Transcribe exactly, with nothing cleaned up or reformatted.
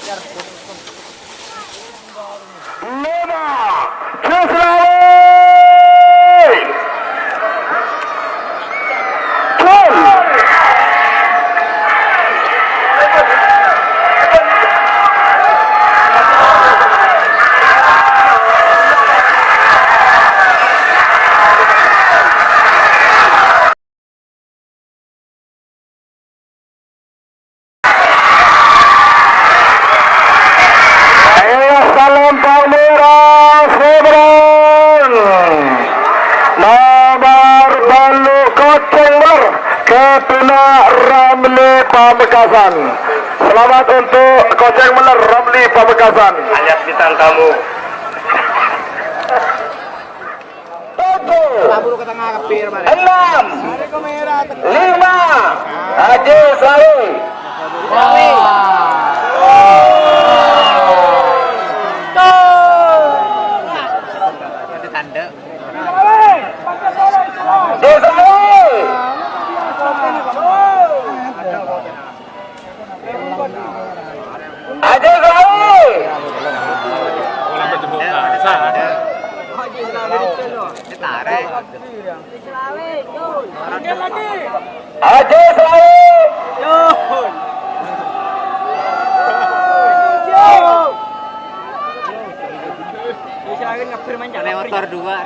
Lima, Jus Lawi! Gol! Iya, salempang mera, Sebron. Nomor bâllu' kocèng mèller, kapitènna Ramli Pamekasan. Selamat untuk kocèng mèller Ramli Pamekasan. Alias bintang tamu. Tujuh. Enam. Lima. Haji Sawi. Haji Sawi. Haji Sawi. Haji Sawi. Motor dua.